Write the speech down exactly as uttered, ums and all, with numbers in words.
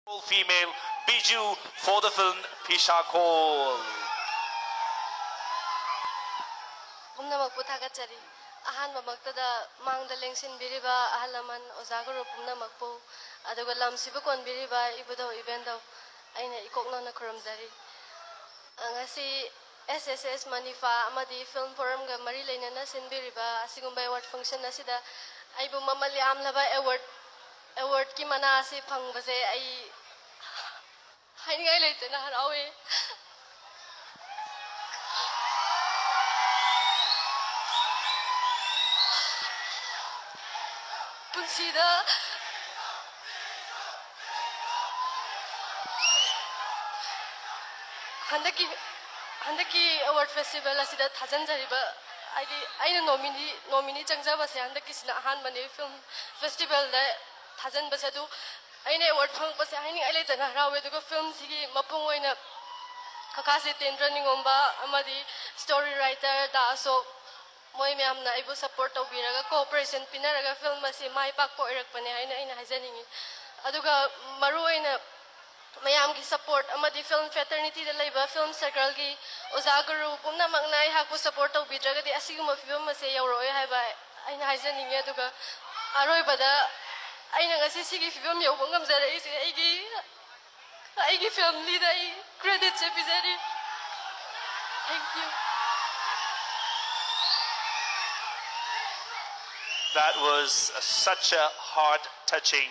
Female Biju for the film Phishakhol. ꯄꯨꯝꯅꯃꯛꯄꯨ ꯊꯥꯒꯠꯆꯔꯤ꯫ ꯑꯍꯥꯟꯕꯃꯛꯇꯗ ꯃꯥꯡꯗ ꯂꯦꯡꯁꯤꯟꯕꯤꯔꯤꯕ ꯑꯍꯜ ꯂꯃꯟ, ꯑꯣꯖꯥ ꯒꯨꯔꯨ ꯄꯨꯝꯅꯃꯛꯄꯨ, ꯑꯗꯨꯒ ꯂꯝꯁꯤꯕꯨ ꯀꯣꯟꯕꯤꯔꯤꯕ ꯏꯕꯨꯙꯧ ꯏꯕꯦꯟꯙꯧ, ꯑꯩꯅ ꯏꯀꯣꯛ ꯅꯧꯅ ꯈꯨꯔꯨꯝꯖꯔꯤ꯫ ꯉꯁꯤ S S S ꯃꯅꯤꯐꯥ ꯑꯃꯗꯤ Film Forumꯒ ꯃꯔꯤ ꯂꯩꯅꯅ ꯁꯤꯟꯕꯤꯔꯤꯕ ꯑꯁꯤꯒꯨꯝꯕ award function ꯑꯁꯤꯗ ꯑꯩꯕꯨ ꯃꯃꯜ ꯌꯥꯝꯂꯕ award, awardꯀꯤ ꯃꯅꯥ ꯑꯁꯤ ꯐꯪꯕꯁꯦ ꯑꯩ ꯍꯥꯏꯅꯤꯡꯉꯥꯏ ꯂꯩꯇꯅ ꯍꯔꯥꯎꯋꯦ꯫ ꯄꯨꯟꯁꯤꯗ ꯍꯟꯗꯛꯀꯤ, ꯍꯟꯗꯛꯀꯤ award festival ꯑꯁꯤꯗ ꯊꯥꯖꯤꯟꯖꯔꯤꯕ, ꯍꯥꯏꯗꯤ ꯑꯩꯅ nominee, nominee ꯆꯪꯖꯕꯁꯦ ꯍꯟꯗꯛꯀꯤꯁꯤꯅ ꯑꯍꯥꯟꯕꯅꯤ꯫ Film festivalꯗ ꯊꯥꯖꯤꯟꯕꯁꯦ, ꯑꯗꯨ ꯑꯩꯅ award ꯐꯪꯉꯛꯄꯁꯦ ꯍꯥꯏꯅꯤꯡꯉꯥꯏ ꯂꯩꯇꯅ ꯍꯔꯥꯎꯋꯦ꯫ ꯑꯗꯨꯒ filmꯁꯤꯒꯤ ꯃꯄꯨꯡ ꯑꯣꯏꯅ ꯀꯀꯥ ꯖꯤꯇꯦꯟꯗ꯭ꯔ ꯅꯤꯉꯣꯝꯕ ꯑꯃꯗꯤ story writer ꯗꯥ ꯑꯁꯣꯛ, ꯃꯣꯏ ꯃꯌꯥꯝꯅ ꯑꯩꯕꯨ support ꯇꯧꯕꯤꯔꯒ, cooperation ꯄꯤꯅꯔꯒ film ꯑꯁꯤ ꯃꯥꯏ ꯄꯥꯛꯄ ꯑꯣꯏꯔꯛꯄꯅꯦ ꯍꯥꯏꯅ ꯑꯩꯅ ꯍꯥꯏꯖꯅꯤꯡꯉꯤ꯫ ꯑꯗꯨꯒ ꯃꯔꯨꯑꯣꯏꯅ ꯃꯌꯥꯝꯒꯤ support ꯑꯃꯗꯤ film fraternityꯗ ꯂꯩꯕ film circleꯒꯤ ꯑꯣꯖꯥ ꯒꯨꯔꯨ ꯄꯨꯝꯅꯃꯛꯅ ꯑꯩꯍꯥꯛꯄꯨ support ꯇꯧꯕꯤꯗ꯭ꯔꯒꯗꯤ ꯑꯁꯤꯒꯨꯝꯕ ꯐꯤꯕꯝ ꯑꯁꯦ ꯌꯧꯔꯛꯑꯣꯏ ꯍꯥꯏꯕ ꯑꯩꯅ ꯍꯥꯏꯖꯅꯤꯡꯉꯤ꯫ ꯑꯗꯨꯒ ꯑꯔꯣꯏꯕꯗ ꯑꯩꯅ ꯉꯁꯤ ꯁꯤꯒꯤ ꯐꯤꯕꯝ ꯌꯧꯕ ꯉꯝꯖꯔꯛꯏꯁꯦ ꯑꯩꯒꯤ, ꯑꯩꯒꯤ familyꯗ ꯑꯩ creditꯁꯦ ꯄꯤꯖꯔꯤ꯫ Thank you. That was such a heart touching